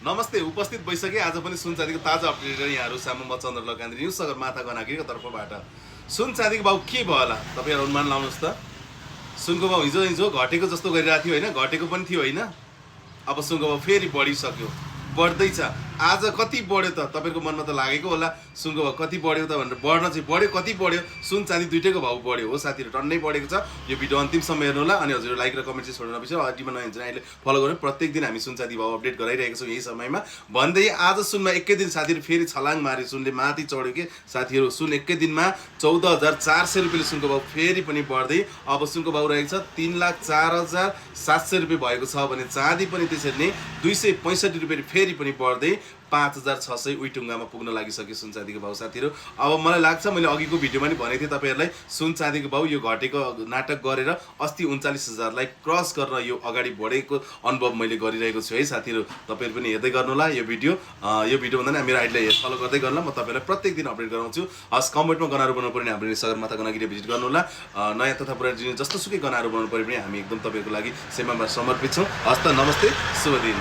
नमस्ते उपस्थित भइसके आज पनि सुन चाँदीको ताजा अपडेट यहाँहरू सामु म चन्द्र लकान्द्री न्युज सगरमाथा गनाकीको तर्फबाट सुन चाँदीको भाउ के भयो होला तपाईहरु अनुमान लाउनुस् त। सुनको भाउ हिजो हिजो घटेको जस्तो गरिरहेको थियो हैन, घटेको पनि थियो हैन। अब सुनको भाउ फेरि बढिसक्यो, बढ्दैछ। आज कति बढ्यो त तपाईहरुको मनमा त लागेको होला सुनको भाउ कति बढ्यो त भनेर। बढ्न चाहिँ बढ्यो, कति बढ्यो सुन चाँदी दुईटैको भाउ बढ्यो हो साथीहरु, टन्नै बढेको छ। यो भिडियो अन्तिमसम्म हेर्नु होला अनि हजुरहरु लाइक र कमेन्ट चाहिँ छोड्नु नबिर्सनु। हटिमा नयाँ हुन्छ अहिले फलो गर्नु। प्रत्येक दिन हामी सुन चाँदी भाउ अपडेट गराइरहेको छौं यही समयमा। भन्दै आज सुनमा एकै दिन साथीहरु फेरि छलाङ मारे, सुनले माथि चढ्यो के साथीहरु। सुन एकै दिनमा 14,400 रुपैयाँले सुनको भाउ फेरि पनि बढ्दै अब सुनको भाउ रहेको छ 3,04,700 रुपैयाँ भएको छ भने चाँदी पनि त्यसरी नै 265 रुपैयाँ फेरि पनि बढ्दै 5,600 उही टुङ्गामा पुग्न लागिसक्यो सुन चाँदीको भाउ साथीहरु। अब मलाई लाग्छ मैले अघिको भिडियोमा पनि भनेको थिएँ तपाईहरुलाई सुन चाँदीको भाउ यो घटेको नाटक गरेर अस्ति 39,000 लाई क्रस गर्न यो अगाडि बढेको अनुभव मैले गरिरहेको छु है साथीहरु। तपाईहरु पनि हेर्दै गर्नु होला यो भिडियो भन्दा नि मेरो आइडीलाई फलो गर्दै गर्नु होला। म तपाईहरुलाई प्रत्येक दिन अपडेट गराउँछु। हस कमेन्टमा गनाहरू बनाउनु पर्ने हाम्रो सगरमाथा गनागिरी भिजिट गर्नु होला। नयाँ तथा पुरानो जिनिस जस्तो सुकै गनाहरू बनाउनु पर्यो भने हामी एकदम तपाईहरुको लागि सेवामा समर्पित छौं। हस्त नमस्ते, शुभ दिन।